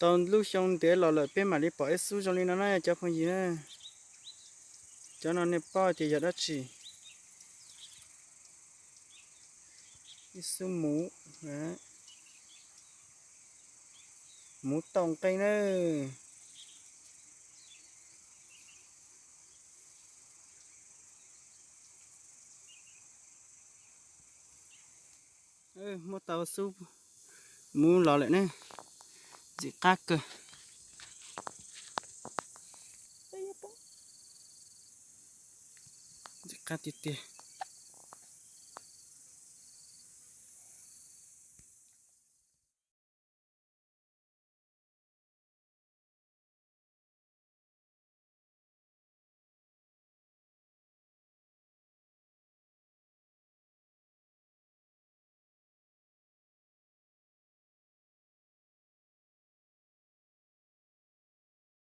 Tau lub xyoo ntev los lawm peb mam li pom ib xub zoo li no na cov phooj ywg na. Cov no nej paub tias yog dab tsi? Ib xub muv, muv tau nqeeb na. Muab tau xub muv los lawm ne, ntxim qab kawg. Ntxim qab tiag tiag.